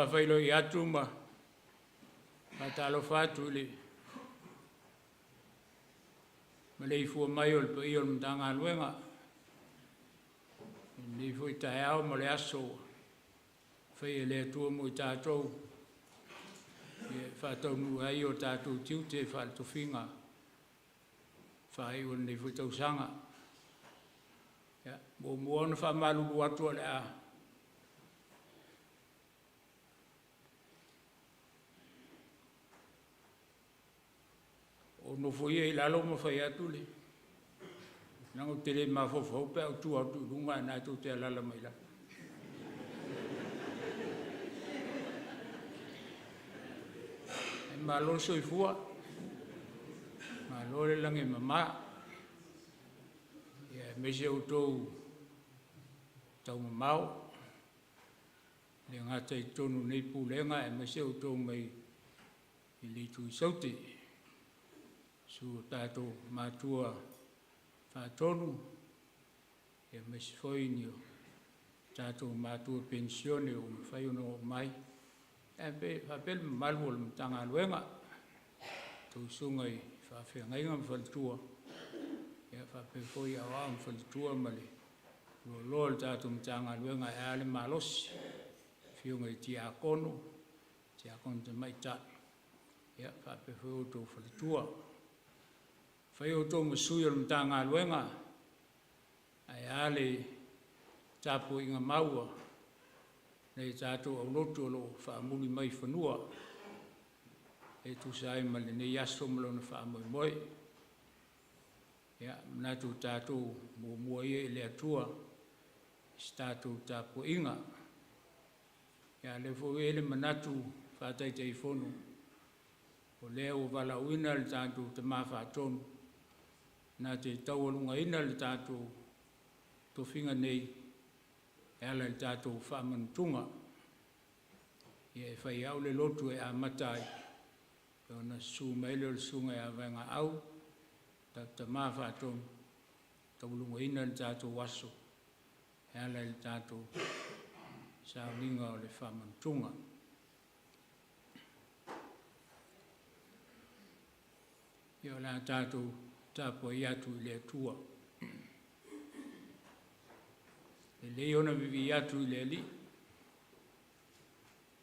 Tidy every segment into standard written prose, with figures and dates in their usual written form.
faafeiloai atu ma faatalofa atu i le maleifua mai o le paia o le Matagaluega i lenei foi taeao ma le aso ua faia e le Atua mo i tatou e faataunuu ai o tatou tiute faale-tofiga faaiu o lenei foi tausaga. Ia, e muamua ona faamalulu atu o le a ou nofoia i lalo ma fai atu le leaga ou te le mafaufau pe a ou tu atu i luga ae o lena tou te alaala mai lalo. Ae malo le soifua, malo le lagi e mama, aemaise outou taumamao, e le gata i totonu o nei Pulega aemaise outou mai le itu i Saute. Susu o tatou Matua Faatonu aemaise foi o tatou matua penisione ua mafai ona oo mai, ae faapea le mamalu o le Matagaluega, a outou susuga i faafeagaiga ma faletua, faapea foi aoao ma faletua ma le loaloa o le tatou Matagaluega ae a le malosi, afioga i Tiakono, Tiakono Tamaitai faapea foi outou faletua. Fai outou ma sui o le Matagaluega ae a le tapuaiga mau a nai o tatou aulotu o lo o faamuli mai i fanua e tusa ai ma lenei aso ma lona faamoemoe. Ia, manatu tatou muamua ia i le Atua i se tatou tapuaiga. A o lea foi ua i ai le manatu faa-Taitaifono, o lea ua valaauina le tatou Tama Faatonu na te taualugaina le tatou tofiga nei e ala i le tatou faamanutuga. Ia e fai ai au le lotu e amata ai ona susu mai lea o le Susuga ia Vaegaau, le tatou Tama Faatonu e taualugaina le tatou aso e ala i le tatou sauniga o le faamanutuga. Ia o le a tatou tapuai atu i le Atua. Lelei ona vivii atu i le Alii,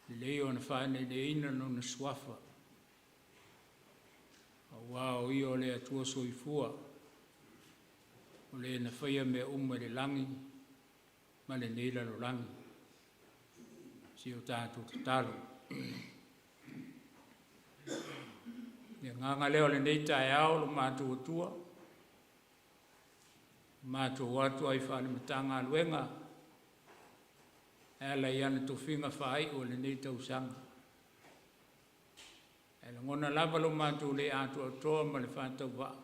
lelei ona faaneeneeina Lona Suafa, aua o Ia o le Atua Soifua, o Le na faia mea uma i le lagi ma lenei lalolagi. Se i o tatou tatalo. O le agaga lea o lenei taeao lo matou Atua, ua matou o atu ai faale-Matagaluega e ala i ana tofiga faaiu o lenei tausaga. Ae lagona lava lo matou le atoatoa ma le faatauvaa,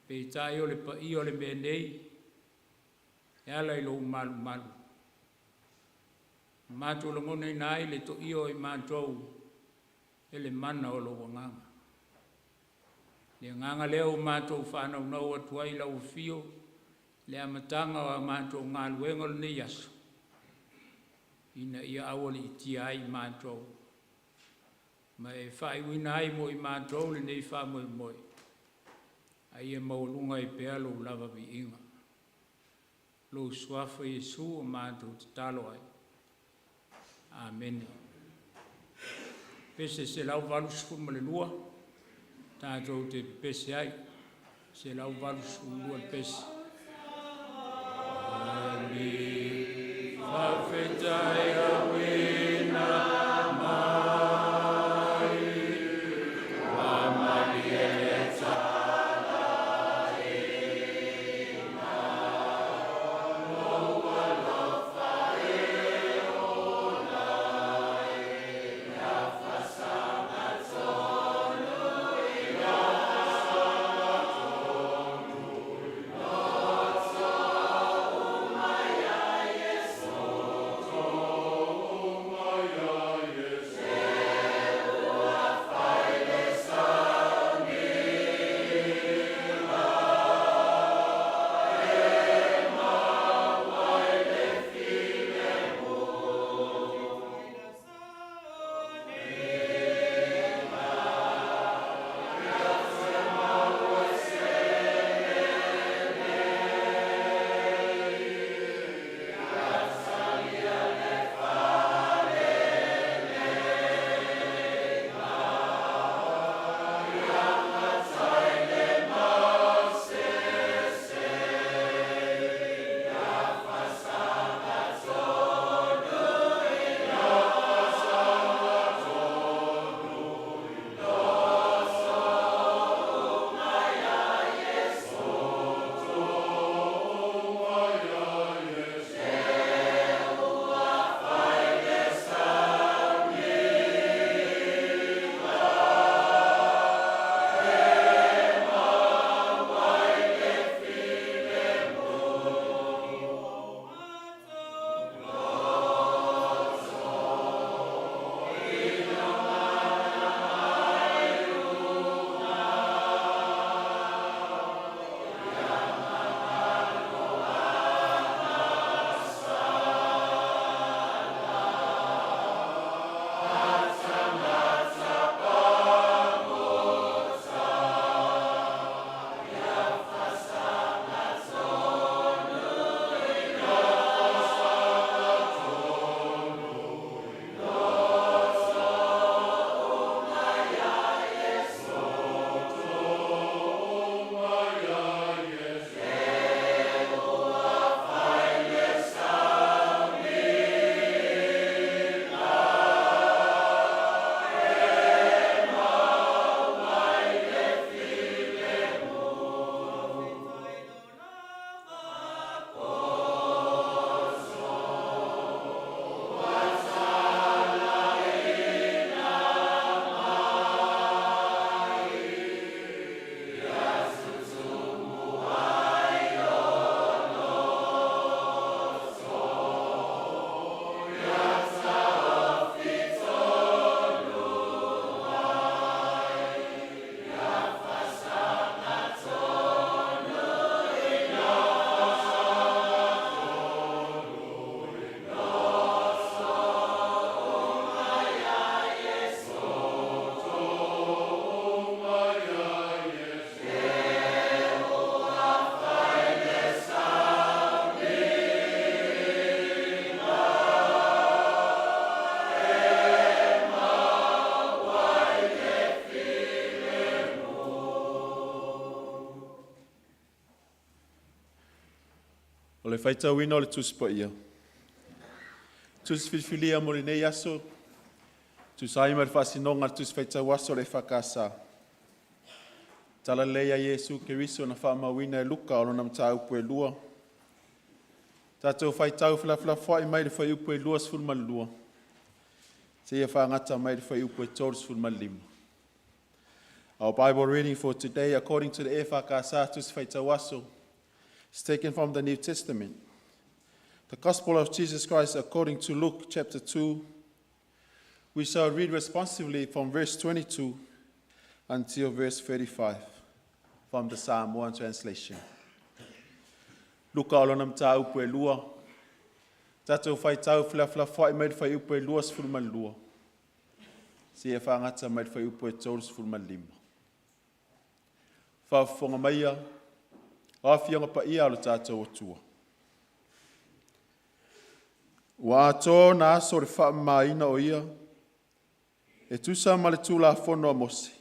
peitai o le paia o le mea nei e ala i lou malumalu ua matou lagonaina ai le toia o i matou e le mana o lou Agaga. O le agaga lea ua matou faanaunau atu ai i lau afio i le amataga o a matou galuega o lenei aso, ina ia aualiitia ai i matou ma e faaiuina ai mo i matou lenei faamoemoe, a ia maualuga ai pea lou lava viiga. Lou Suafa Iesu ua matou tatalo ai. Amene. PESE 182, tatou te pepese ai. 182 le pese. Faafetai O le faitauina o le Tusi Paia, Tusi filifilia mo lenei aso, tusa ai ma le faasinoga a le Tusi Faitau Aso a le EFKS, Talalelei a Iesu Keriso na faamauina e Luka o lona mataupu e 2. Tatou faitau felafolafoai mai le fuaiupu e 22 seia fagata mai le fuaiupu e 35. Our Bible reading for today, according to the EFKS Tusi Faitau Aso, is taken from the New Testament. The Gospel of Jesus Christ according to Luke chapter 2. We shall read responsively from verse 22 until verse 35 from the Samoan translation. Luka o lona mataupu e 2. Tatou faitau felafolafoai mai le fuaiupu e 22 seia fagata mai le fuaiupu e 35. Faafofoga maia, o afioga paia a lo tatou Atua. Ua atoa ona aso o le faamamaina o ia, e tusa ma le Tulafono a Mose,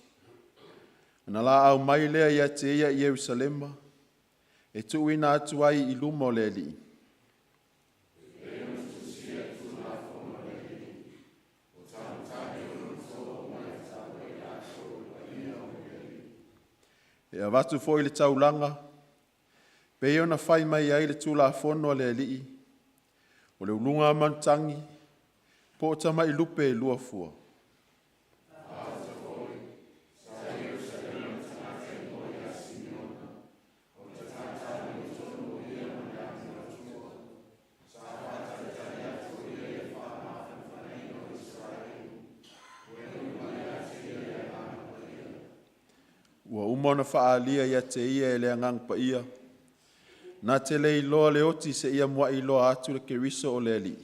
ona laau mai lea ia te ia i Ierusalema, e tuuina atu ai i luma o le Alii. E avatu foi le taulaga, pei ona fai mai ai le Tulafono a le Alii, o le uluga manutagi, po o tamai lupe e 2 fua. Ua uma ona faaalia ia te ia e le Agaga Paia, na te le iloa le oti seia muai iloa atu le Keriso o le Alii.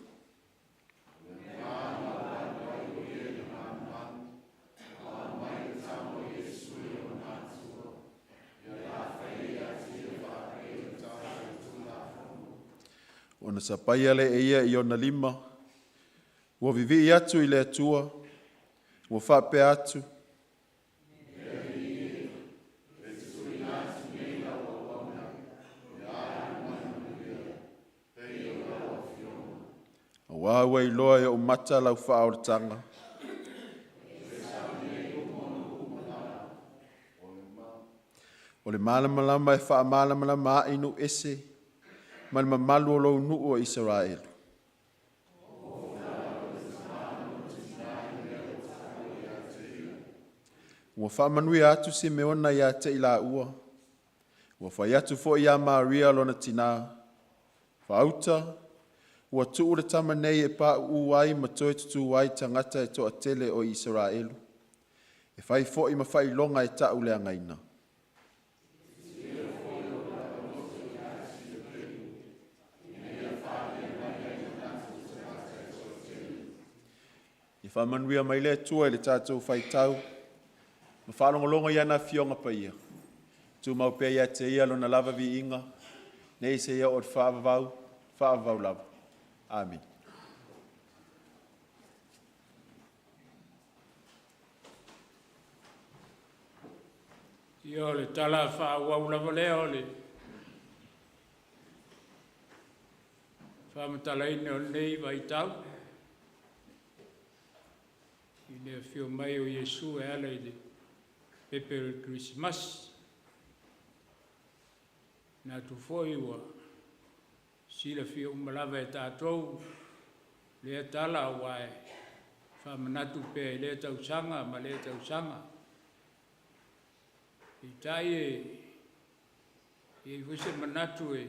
Ona sapaia lea e ia i ona lima, ua vivii atu i le Atua, ua faapea atu, Auā ua iloa e ou mata lau faaolataga, o le malamalama e faamalamalama ai nuu ese ma le mamalu o lou nuu o Isaraelu. Ua faamanuia atu Simeona ia te i laua, ua fai atu foi ia Maria lona tina, “Faauta, ua tuu le tama nei e pauu ai ma toe tutū ai tagata e toatele o Isaraelu, e fai foi ma faailoga e tauleagaina. Ia faamanuia mai le Atua i le tatou faitau ma faalogologo i ana Afioga Paia, tumau pea ia te Ia lona lava viiga, nei seia oo i le faavavau, faavavau lava. Amene. Ia o le tala faaauau lava lea o le faamatalaina o lenei vaitau i le afio mai o Iesu e ala i le pepe o le Kerisimasi. Manatu foi ua silafia uma lava e tatou lea tala aua e faamanatu pea i lea tausaga ma lea tausaga. Peitai e i ai foi se manatu e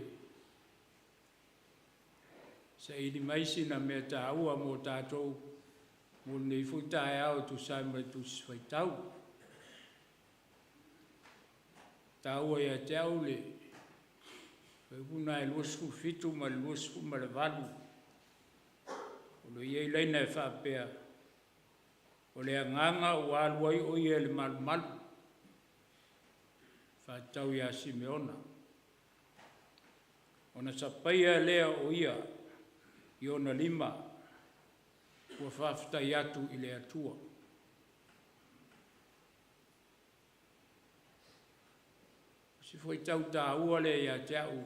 saili mai sina mea taua mo tatou mo lenei foi taeao e tusa ai ma le Tusi Faitau. E taua ia te au le fuaiupu lena e 27 ma le 28, o lo o i ai laina e faapea, “O le agaga ua alu ai o ia i le malumalu, faatatau ia Simeona, ona sapaia lea o ia i ona lima, ua faafetai atu i le Atua.” O si fuaitau taua lea ia te au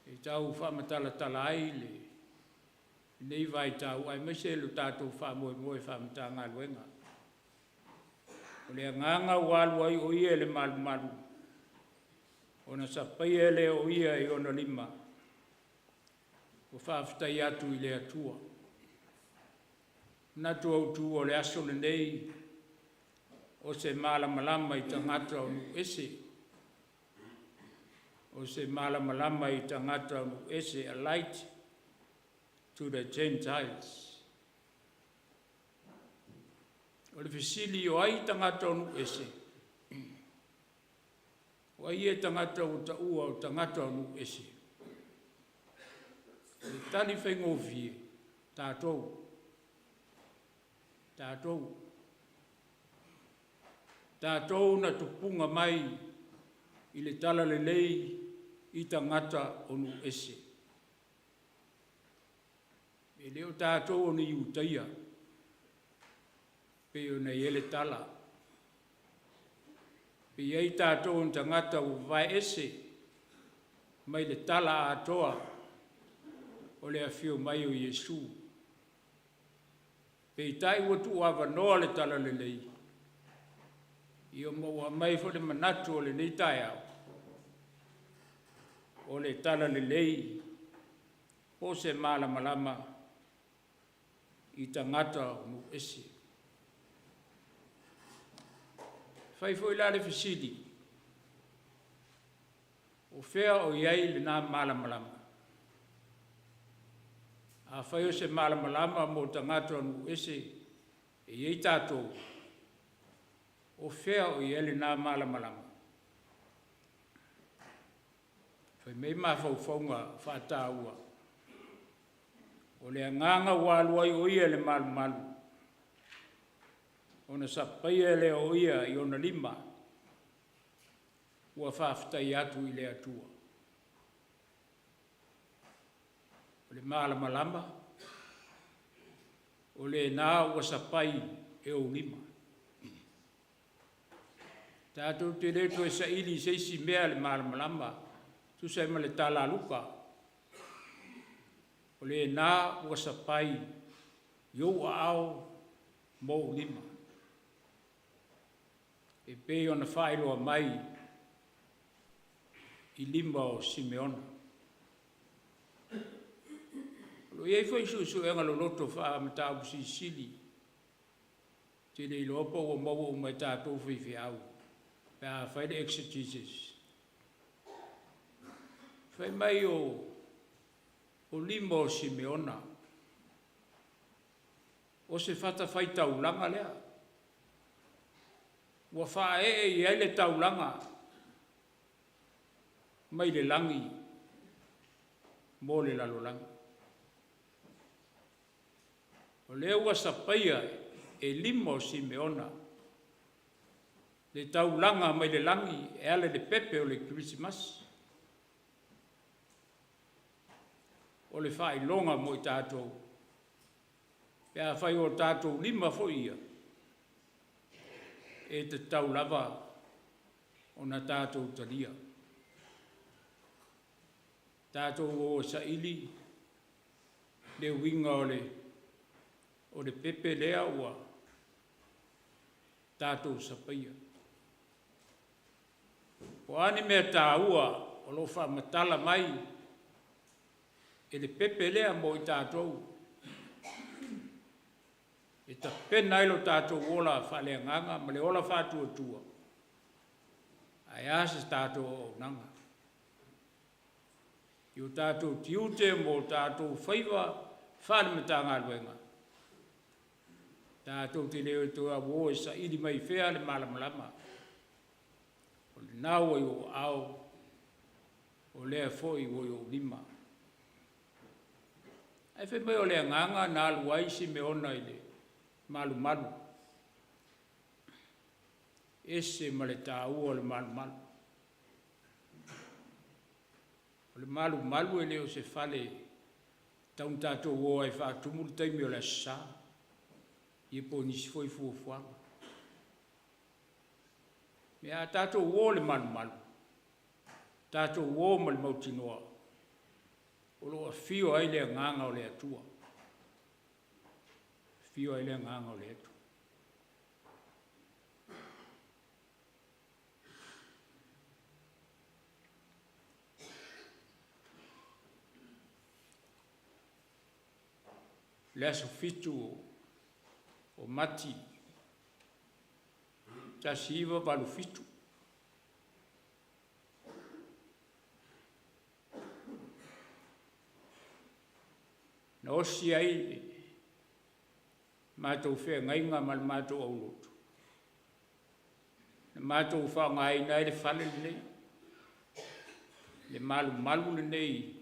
E tau faamatalatala ai lenei vaitau aemaise lo tatou faamoemoe faa-Matagaluega. O le agaga ua alu ai o ia i le malumalu, ona sapaia lea o ia i ona lima, ua faafetai atu i le Atua. Manatu autu o le aso lenei, o se malamalama i tagata o nuu ese, o se malamalama i tagata o nuu ese, a light to the Gentiles. O le fesili o ai tagata o nuu ese? O ai ia tagata ua taua o tagata o nuu ese? O le tali faigofie, tatou. Tatou. Tatou na tupuga mai i le talalelei i tagata o nuu ese. E le o tatou o ni Iutaia, pei ona i ai le tala. Pe i ai tatou o ni tagata ua vavae ese mai le tala atoa o le afio mai o Iesu. Peitai ua tuuavanoa le talalelei, ia ma ua aumai foi le manatu o lenei taeao, o le talalelei po o se malamalama i tagata o nuu ese. E fai foi la le fesili, o fea o i ai lena malamalama? Afai o se malamalama mo tagata o nuu ese e i ai tatou, o fea o i ai lena malamalama? Fai mai mafaufauga faataua, o le agaga ua alu ai o ia i le malumalu, ona sapaia lea o ia i ona lima, ua faafetai atu i le Atua. O le malamalama, o lena ua sapai e ou lima. Tatou te le toe saili i se isi mea le malamalama, tusa ai ma le tala a Luka. O lena ua sapai i ou aao ma ou lima, e pei ona faailoa mai i lima o Simeona. O lo o i ai foi suesuega loloto faa-mataupu silisili, ou te le iloa po ua maua uma e tatou faifeau pe a fai le exegesis. Fai mai o lima o Simeona, o se fatafaitaulaga lea, ua faaee i ai le taulaga mai le lagi mo le lalolagi. O lea ua sapaia e lima o Simeona le taulaga mai le lagi e ala i le pepe o le Kerisimasi. O le faailoga mo i tatou, pe afai o tatou lima foi ia, e tatau lava ona tatou talia. Tatou o e saili le uiga o le pepe lea ua tatou sapaia. O a ni mea taua o lo o faamatala mai e le pepe lea mo i tatou, e tapena ai lo tatou ola faaleagaga ma le ola faatuatua, ae a se tatou auaunaga. I o tatou tiute mo tatou faiva faale-Matagaluega, tatou te le toe auo e saili mai fea le malamalama. O lena ua i ou aao, o lea foi ua i ou lima. Ae fai mai o le agaga na alu ai Simeona i le malumalu, ese ma le taua o le malumalu. O le malumalu e le o se fale tau na tatou o ai e faatumu le taimi o le Aso Sa, ia po o nisi foi fuafuaga. A tatou o i le malumalu, tatou o ma le mautinoa. O lo o afio ai le Agaga o le Atua. Afio ai le Agaga o le Atua. Le aso 7 o Mati 1987, na osi ai le matou feagaiga ma le matou aulotu, na matou faaaogaina ai le fale lenei, le malumalu lenei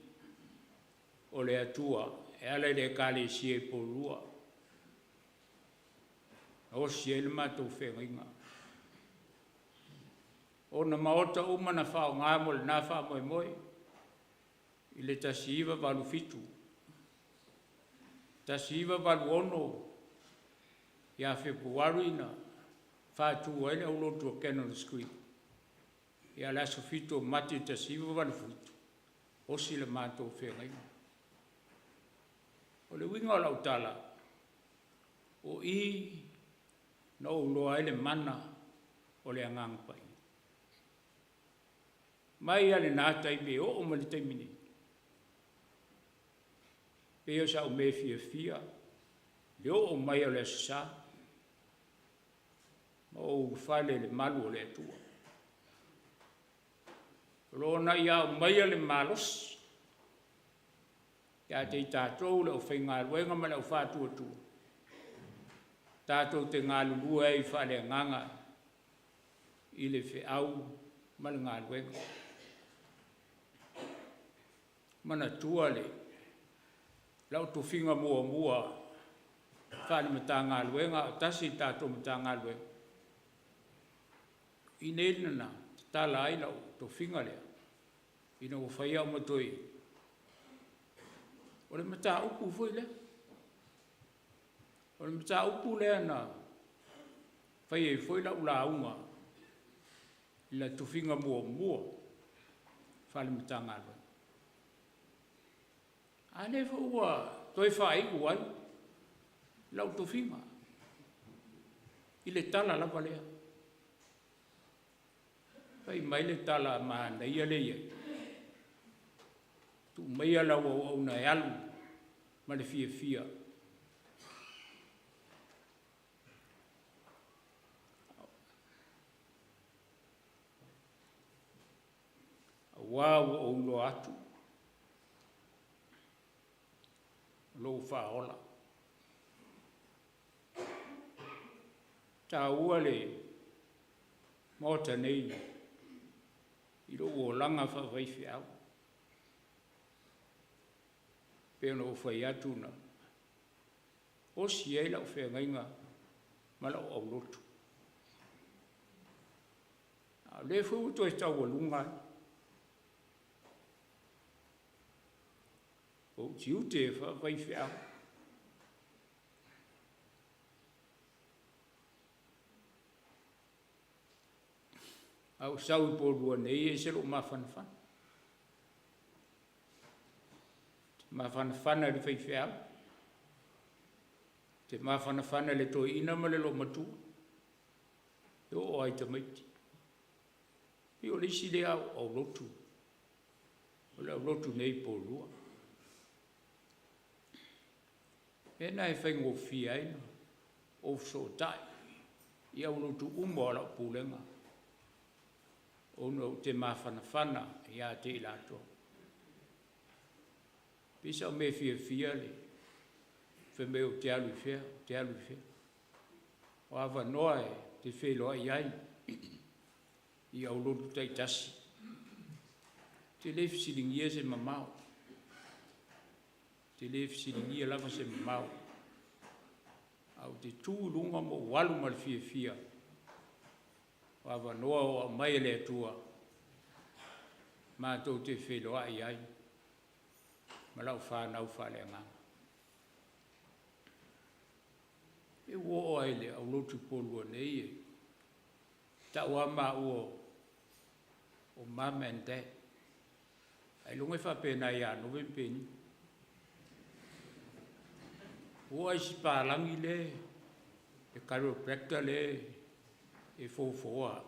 o le Atua e ala i le Ekalesia i Polua, na osi ai le matou feagaiga. Ona maota uma na faaaoga mo lena faamoemoe i le 1987, 1986 ia Fepuari na faatu ai le aulotu a General Creek, ia le aso 7 o Mati 1987, osi le matou feagaiga. O le uiga o lau tala, o i na ou iloa ai le mana o le Agaga Paia. Mai lava i lena taimi e oo mai i le taimi nei, pei o sau mea fiafia le oo mai o le Aso Sa ma ou ulufale i le malu o le Atua. O lo o na ia aumaia le malosi ia te i tatou le aufaigaluega ma le au faatuatua, tatou te galulue ai faaleagaga i le feau ma le galuega. Manatua lau tofiga muamua faale-Matagaluega a o tasi le tatou Matagaluega, o i nei na tatala ai lau tofiga lea ina ua fai au ma toeaina. O le mataupu foi lea. O le mataupu lea na fai ai foi lau lauga i le tofiga muamua faale-Matagaluega. A lea foi ua toe faaiu ai lau tofiga i le tala lava lea. Fai mai le tala manaia lea e i ai, tuu maia lau auauna e alu ma le fiafia, aua ua ou iloa atu lou faaola. E taua le Maota nei i lou olaga faafaifeau. E pei ona ou fai atu na osi ai lau feagaiga ma lau aulotu, a o lea foi ua toe taualuga ai ou tiute faafaifeau. A ou sau i Upolu nei, e ese lou mafanafana. Ou te mafanafana i le faifeau, ou te mafanafana i le toeaina ma le olomatua, e oo lava i tamaiti. E pei o le isi lea aulotu, o le aulotu nei i Upolu. O le mea lena e faigofie ai ona ou fesootai i aulotu uma o lau pulega, ona ou te mafanafana ia te i latou. Pei o sau mea fiafia fai mai ou te alu i fea, ou te alu i fea, o avanoa ou te feiloai ai i aulotu taitasi. Ou te le fesiligia se mamao, ou te le fesiligia lava se mamao, ae ou te tu i luga ma ou alu ma le fiafia, o avanoa ua aumai e le Atua matou te feiloai ai ma lau fanau faaleagaga. E ua oo lava i le aulotu i Upolu nei, e tau lava maua o mum and dad. Ailoga e faapena ia Nove ma Penina. Ua ai si palagi le le chiropractor le e fofoa.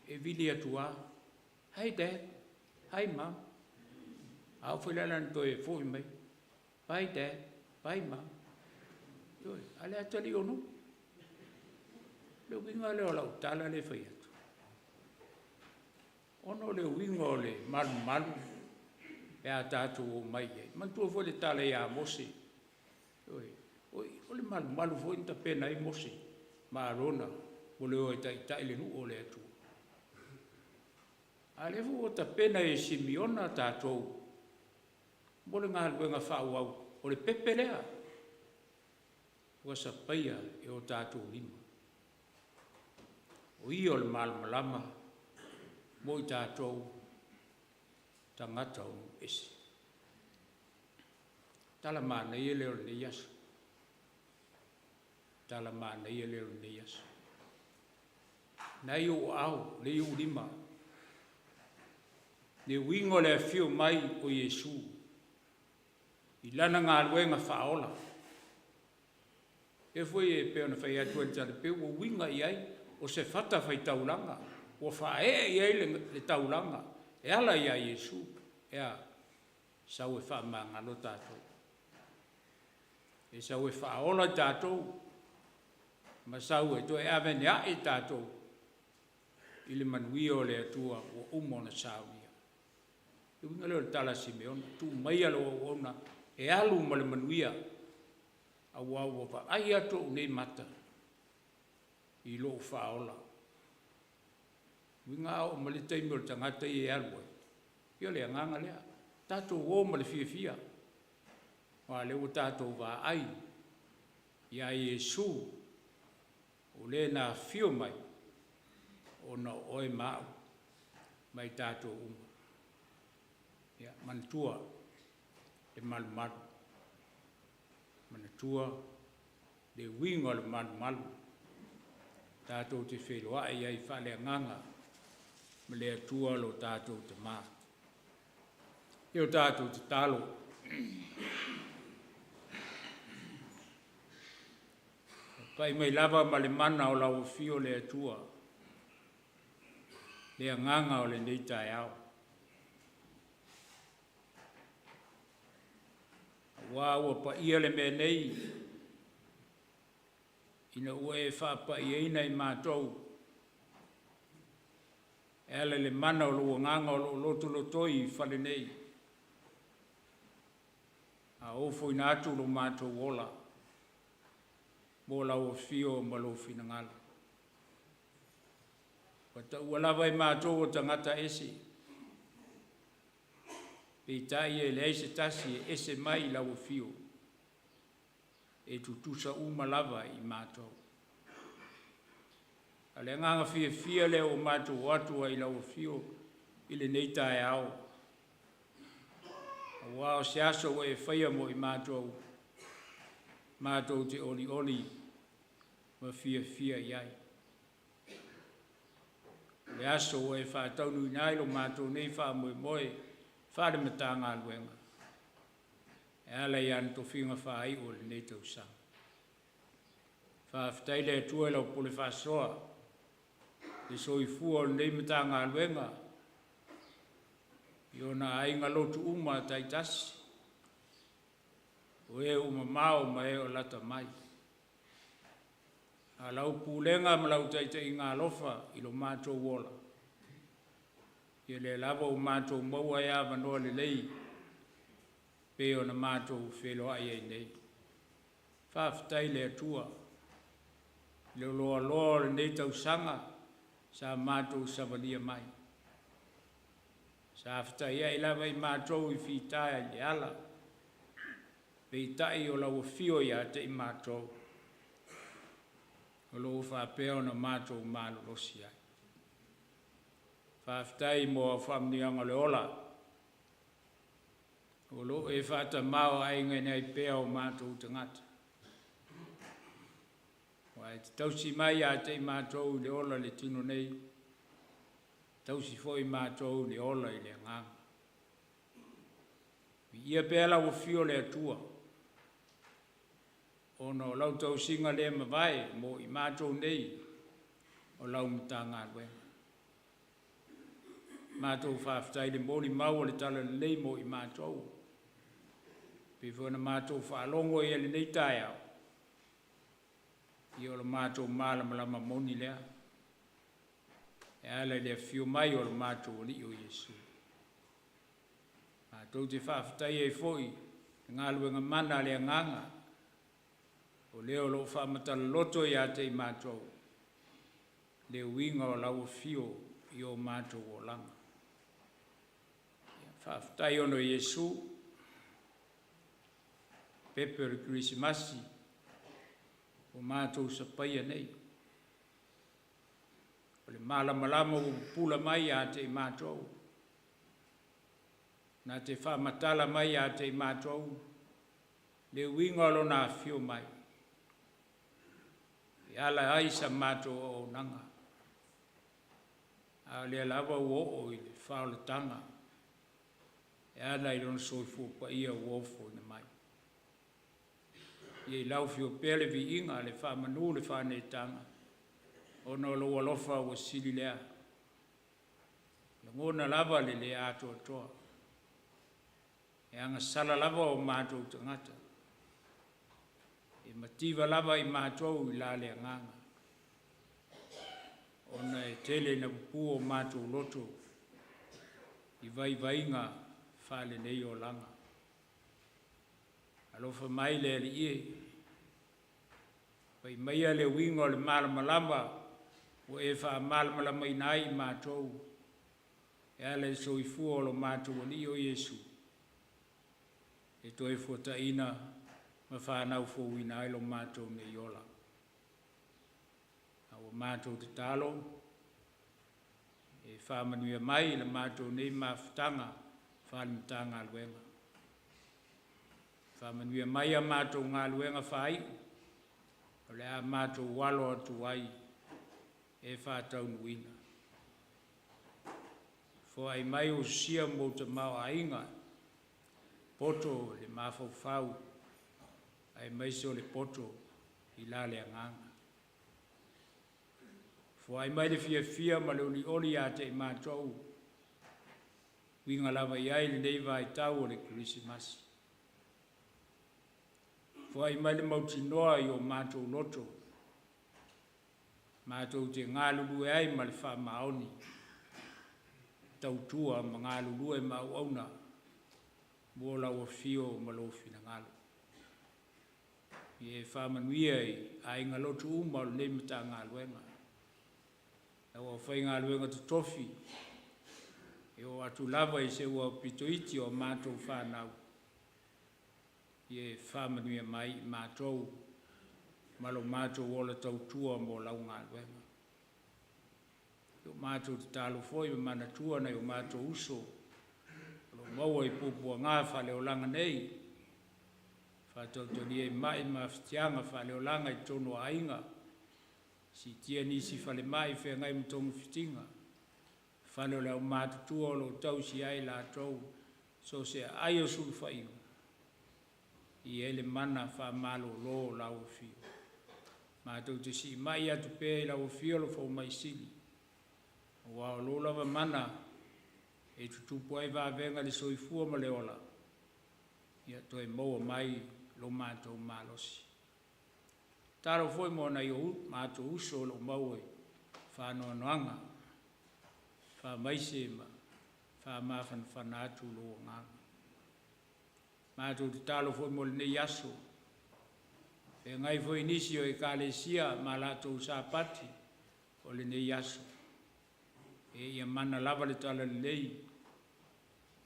E vili atu lava, "Hi Dad, hi Mom." A oo foi la ina toe foi mai, "Bye Dad, bye Mom." Ioe, a o le atalii o Nuu. Le uiga lea o lau tala lea e fai atu, ona o le uiga o le malumalu pe a tatou omai i ai. Manatua foi le tala ia Mose, ioe, o le malumalu foi na tapena ai Mose ma Arona mo le o e taitai le nuu o le Atua. A o lea foi ua tapena e Simiona tatou mo le galuega faaauau, o le pepe lea ua sapaia e o tatou lima. O ia o le malamalama mo i tatou tagata o nuu ese. Tala manaia lea o lenei aso. Tala manaia lea o lenei aso. Na i ou aao, lea i ou lima, le uiga o le afio mai o Iesu i lana galuega faaola. E foi e pei ona fai atu ai le talapeu, ua uiga i ai o se fatafaitaulaga, ua faaee i ai le taulaga e ala ia Iesu. E a? Sau e faamagalo tatou. E sau e faaola i tatou, ma sau e toe ave ane ai tatou i le manuia o le Atua ua uma ona saunia. Le uiga lea o le tala a Simeona, tuu maia lau auauna e alu ma le manuia, aua ua vaai atu ou nei mata i lou faaola. Uiga a oo mai le taimi o le tagata ia e alu ai, ia o le agaga lea, tatou o ma le fiafia, aua o lea ua tatou vaai ia Iesu, o le na afio mai ona o oe ma au ma i tatou uma. Ia manatua le malumalu, manatua le uiga o le malumalu, tatou te feiloai ai faaleagaga ma le Atua lo tatou Tama. Ia o tatou tatalo. Pai mai lava ma le mana o lau afio le Atua, le agaga o lenei taeao. Aua ua paia le mea nei, ina ua e faapaiaina i matou e ala i le mana o lou agaga o lo o lotolotoi i fale nei, a ofoina atu lo matou ola mo lau afio ma lou finagalo. Ua taua lava i matou o tagata ese, peitai e leai se tasi e ese mai i lau afio, e tutusa uma lava i matou. A o le agaga fiafia lea ua matou o atu ai i lau afio i lenei taeao, aua o se aso ua e faia mo i matou, matou te olioli ma fiafia i ai. O le aso ua e faataunuuina ai lo matou nei faamoemoe faale-Matagaluega e ala i ana tofiga faaiu o lenei tausaga. Faafetai le Atua i lau pule faasoa, le soifua o lenei Matagaluega i ona aiga lotu uma taitasi, o e ua mamao ma e o lata mai. A o lau pulega ma lau taitaiga alofa i lo matou ola, ia lea lava ua matou maua ai avanoa lelei pei ona matou feiloai ai nei. Faafetai i le Atua i le loaloa o lenei tausaga sa matou savalia mai. Sa fetaiai lava i matou i fita i le ala, peitai o lau afio ia te i matou, o lo o faapea ona matou malolosi ai. Faafetai mo au faamanuiaga o le ola, o lo o e faatamaoaigaina ai pea o matou tagata. Ua e tausi mai ia te i matou i le ola i le tino nei. Tausi foi matou i le ola i le agaga. Viia pea lau afio o le Atua, ona o lau tausiga le mavae mo i matou nei o lau Matagaluega. Matou faafetai i le molimau o le Talalelei mo i matou. Pei foi ona matou faalogo i lenei taeao, ia o le matou malamalama moni lea, e ala i le afio mai o le matou Alii o Iesu. Matou te faafetai ai foi i le galuega mana a le Agaga, o lea o lo o faamatalaloto ia te i matou le uiga o lau afio i o matou olaga. Faafetai ona o Iesu, pepe o le Kerisimasi ua matou sapaia nei. O le malamalama ua pupula mai ia te i matou, na te faamatala mai ia te i matou le uiga o Lona afio mai, e ala ai sa matou auaunaga, a o lea lava ua oo i le faaolataga e ala i Lona soifua paia ua ofoina mai. Ia i lau afio pea le viiga, le faamanu, le faaneetaga, ona o lou alofa ua sili lea. Lagona lava le le atoatoa, e agasala lava o matou tagata, e mativa lava i matou i la le agaga, ona e tele ina pupu o matou loto i vaivaiga faalenei olaga. Alofa mai le Alii e, fai maia le uiga o le malamalama ua e faamalamalamaina ai i matou e ala i le soifua o lo matou Alii o Iesu, e toe fuataina ma fanau fouina ai lo matou nei ola. A ua matou tatalo, e faamanuia mai i le matou nei mafutaga faale-Matagaluega. Faamanuia mai a matou galuega faaiu, o le a matou alo atu ai e faataunuuina. Foai mai ou sosia mou tamaoaiga, poto i le mafaufau aemaise o le poto i la le agaga. Foai mai le fiafia ma le olioli ia te i matou, uiga lava i ai lenei vaitau o le Kerisimasi. Foai mai le mautinoa i o matou loto, matou te galulue ai ma le faamaoni, tautua ma galulue ma auauna mo lau afio ma lou finagalo. Ia e faamanuia i aiga lotu uma o lenei Matagaluega, lau aufaigaluega totofi e oo atu lava i se ua aupito iti o a matou fanau, ia e faamanuia mai i matou ma lo matou ola tautua mo lau galuega. O matou tatalo foi ma manatua nai o matou uso o lo o maua i puapuaga faaleolaga nei, faatautalia i mai ma aafiaga faaleolaga i totonu o aiga, siitia nisi falemai feagai ma togafitiga, fale o le aumatutua o lo o tausi ai latou, so o se aai o sulufaiga, e i ai le mana faamalolo o lau Afio. Matou te siimai atu pea i lau Afio le Fomai Sili, aua o lou lava mana e tutupu ai vavega i le soifua ma le ola, ia toe maua mai lo matou malosi. Tatalo foi mo nai o matou uso o lo o maua i faanoanoaga, faamaise ma faamafanafana atu lou agaga. Matou tatalo foi mo lenei aso, feagai foi nisi o Ekalesia ma latou Sapati o lenei aso, e ia mana lava le talalelei,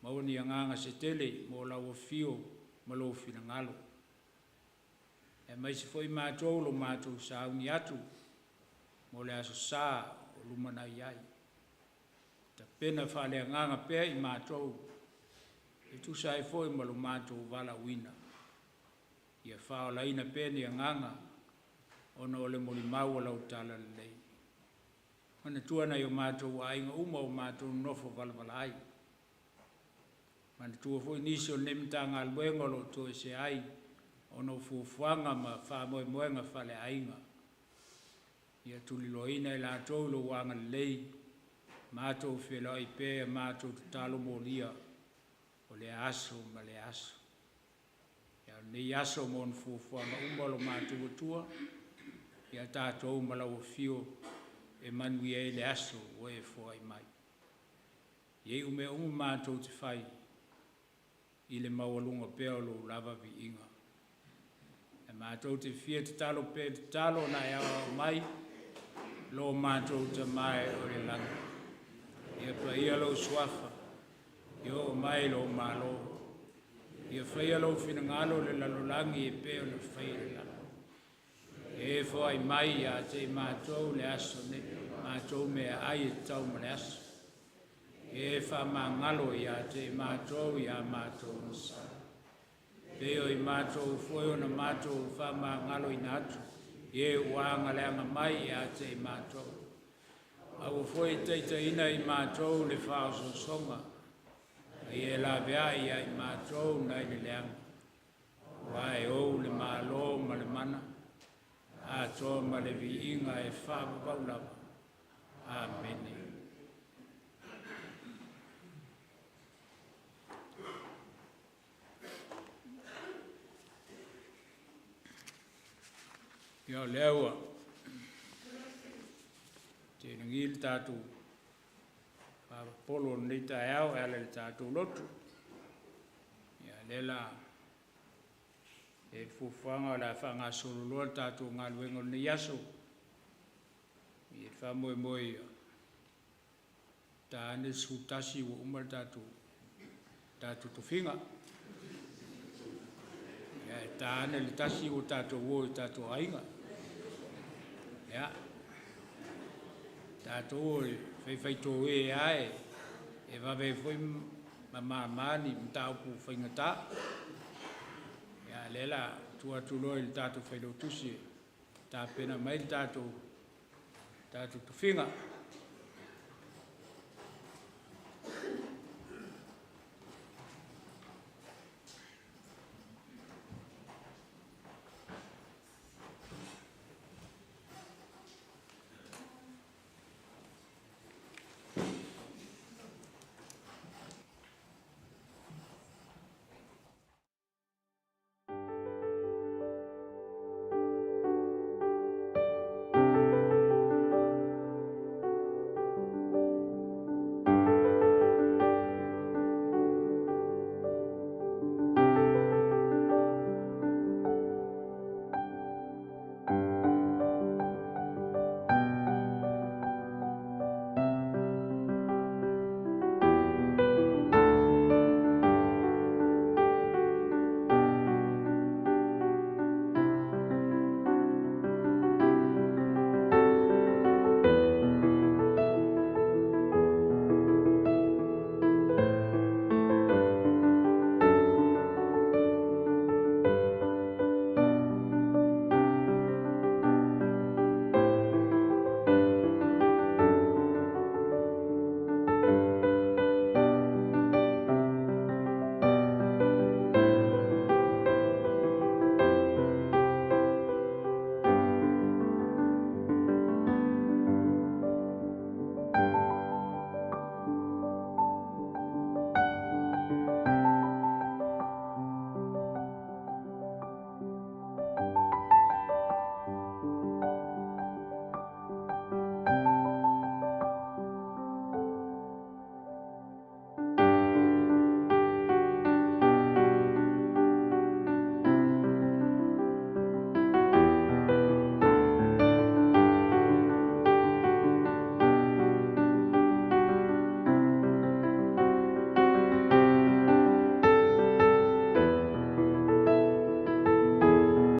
maua ni agaga se tele mo lau afio ma lou finagalo. Aemaise foi matou lo matou sauni atu mo le aso Sa o lumanai ai. Tapena faaleagaga pea i matou e tusa ai foi ma lo matou valaauina. Ia faaolaina pea ni agaga ona o le molimau a lau talalelei. Manatua nai o matou aiga uma o matou nonofo valavala ai. Manatua foi nisi o lenei Matagaluega o lo o toesea ai ona o fuafuaga ma faamoemoega faaleaiga. Ia tuliloaina i latou i lou agalelei, matou feiloai pea, matou tatalo molia o lea aso ma lea aso. A o lenei aso ma ona fuafuaga uma o lo matou Atua, ia tatou ma lau afio e manuia ai le aso ua e foai mai. Ia iu mea uma matou te fai i le maualuga pea o lou lava viiga. Ae matou te fia tatalo pea i le tatalo na e aoao mai lo matou Tama e o i le lagi, ia paia lou suafa, ia oo mai lou malo, ia faia lou finagalo i le lalolagi e pei ona faia i le lagi. Ia e foai mai ia te i matou i le aso nei matou meaai e tatau mo le aso. Ia e faamagalo ia te i matou i a matou gasa, pei o i matou foi ona matou faamagaloina atu i e ua agaleaga mai ia te i matou. Aua foi e taitaiina i matou i le faaosoosoga, a ia e laveai ia i matou nai le leaga, aua e ou le Malo ma le mana, atoa ma le viiga e faavavau lava. Amene. Ia o lea ua telagi le tatou faapalepolo o lenei taeao e ala i le tatou lotu. Ia lea la e i ai le fuafuaga o le a faagasolo loa le tatou galuega o lenei aso. E i ai le faamoemoe ia ta ane le 11 ua uma le tatou tofiga. Ia ae ta ane le 1 ua tatou o i tatou aiga. Ia, tatou e faifaitoe lava e vave ai foi ma mama ni mataupu faigata. Ia, a o lea o le a tuu atu loa i le tatou Failautusi e tapena mai le tatou tofiga.